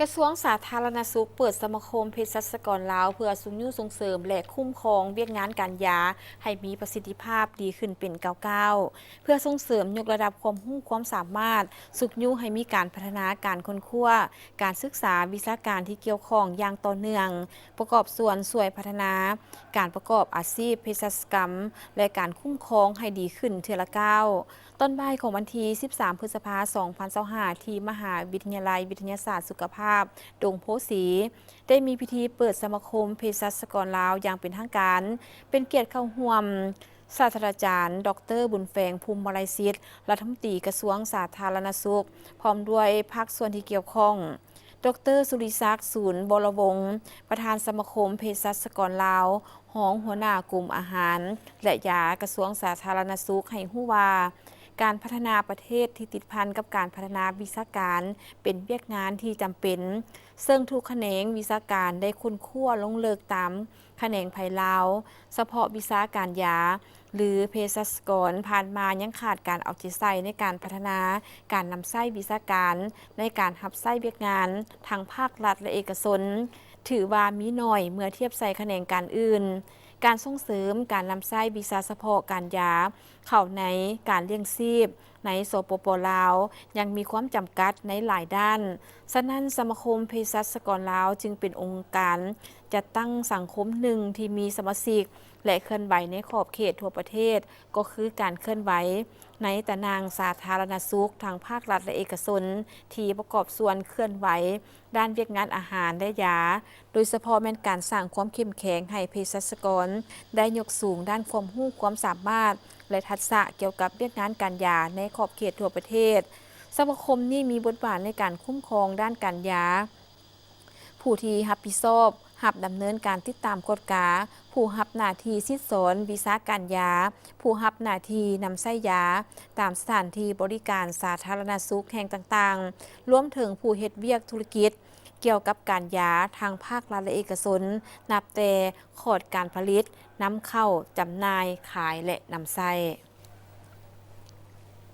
ກະຊວງສາທາລະນະສຸກເປີດສະມາຄົມເພສັດຊະກອນລາວ ເພື່ອຊຸກຍູ້ສົ່ງເສີມ ແລະ ຄຸ້ມຄອງວຽກງານການຢາໃຫ້ມີປະສິດທິພາບດີຂຶ້ນເປັນກ້າວໆ ເພື່ອສົ່ງເສີມຍົກລະດັບຄວາມຮູ້ຄວາມສາມາດ, ຊຸກຍູ້ໃຫ້ມີການພັດທະນາການຄົ້ນຄວ້າ, ການສຶກສາວິຊາການທີ່ກ່ຽວຂ້ອງຢ່າງຕໍ່ເນື່ອງ, ປະກອບສ່ວນຊ່ວຍພັດທະນາການປະກອບອາຊີບເພສັດຊະກຳ ແລະ ການຄຸ້ມຄອງໃຫ້ດີຂຶ້ນເທື່ອລະກ້າວ. ຕອນບ່າຍຂອງວັນທີສິບສາມ ພຶດສະພາ ສອງພັນຊາວຫ້າ ທີ່ມະຫາວິທະຍາໄລວິທະຍາສາດສຸຂະພາບດົງໂພສີ ໄດ້ມີພິທີເປີດສະມາຄົມເພສັດຊະກອນລາວຢ່າງເປັນທາງການ, ເປັນກຽດເຂົ້າຮ່ວມ ສາດສະດາຈານ ດອກເຕີ ບຸນແຝງ ພູມມະໄລສິດ ລັດຖະມົນຕີກະຊວງສາທາລະນະສຸກ ພ້ອມດ້ວຍພາກສ່ວນທີ່ກ່ຽວຂ້ອງ. ດອກເຕີ ສຸລິສັກ ສູນ ວໍລະວົງ ປະທານສະມາຄົມເພສັດຊະກອນລາວ, ຮອງຫົວໜ້າກົມອາຫານ ແລະ ຢາ ກະຊວງສາທາລະນະສຸກ ໃຫ້ຮູ້ວ່າ ການພັດທະນາປະເທດທີ່ຕິດພັນກັບການພັດທະນາວິຊາການ ເປັນວຽກງານທີ່ຈຳເປັນ, ເຊິ່ງທຸກຂະແໜງວິຊາການໄດ້ຄົ້ນຄວ້າລົງເລິກຕາມຂະແໜງໃຜລາວ, ສະເພາະວິຊາການຢາ ຫຼື ເພສັດຊະກອນ ຜ່ານມາຍັງຂາດການເອົາໃຈໃສ່ໃນການພັດທະນາການນຳໃຊ້ວິຊາການໃນການຮັບໃຊ້ວຽກງານທັງພາກລັດ ແລະ ເອກະຊົນ ຖືວ່າມີໜ້ອຍເມື່ອທຽບໃສ່ຂະແໜງການອື່ນ. ການສົ່ງເສີມການນຳໃຊ້ວິຊາສະເພາະການຢາເຂົ້າໃນການລ້ຽງຊີບໃນ ສປປ ລາວ ຍັງມີຄວາມຈຳກັດໃນຫຼາຍດ້ານ. ສະນັ້ນ, ສະມາຄົມເພສັດຊະກອນລາວຈຶ່ງເປັນອົງການຈັດຕັ້ງສັງຄົມໜຶ່ງທີ່ມີສະມາຊິກ ແລະ ເຄື່ອນໄຫວໃນຂອບເຂດທົ່ວປະເທດ, ກໍຄືການເຄື່ອນໄຫວໃນຕາໜ່າງສາທາລະນະສຸກ ທັງພາກລັດ ແລະ ເອກະຊົນ ທີ່ປະກອບສ່ວນເຄື່ອນໄຫວດ້ານວຽກງານອາຫານ ແລະ ຢາ, ໂດຍສະເພາະແມ່ນການສ້າງຄວາມເຂັ້ມແຂງໃຫ້ເພສັດຊະກອນໄດ້ຍົກສູງດ້ານຄວາມຮູ້ຄວາມສາມາດ ແລະ ທັກສະກ່ຽວກັບວຽກງານການຢາໃນຂອບເຂດທົ່ວປະເທດ. ສະມາຄົມນີ້ມີບົດບາດໃນການຄຸ້ມຄອງດ້ານການຢາ, ຜູ້ທີ່ຮັບຜິດຊອບ ຮັບດຳເນີນການຕິດຕາມກວດກາ, ຜູ້ຮັບໜ້າທີ່ສິດສອນວິຊາການຢາ, ຜູ້ຮັບໜ້າທີ່ນຳໃຊ້ຢາຕາມສະຖານທີ່ບໍລິການສາທາລະນະສຸກແຫ່ງຕ່າງໆ, ລວມເຖິງຜູ້ເຮັດວຽກທຸລະກິດກ່ຽວກັບການຢາທັງພາກລັດ ແລະ ເອກະຊົນ, ນັບແຕ່ຂອດການຜະລິດ, ນຳເຂົ້າ, ຈຳໜ່າຍ, ຂາຍ ແລະ ນຳໃຊ້.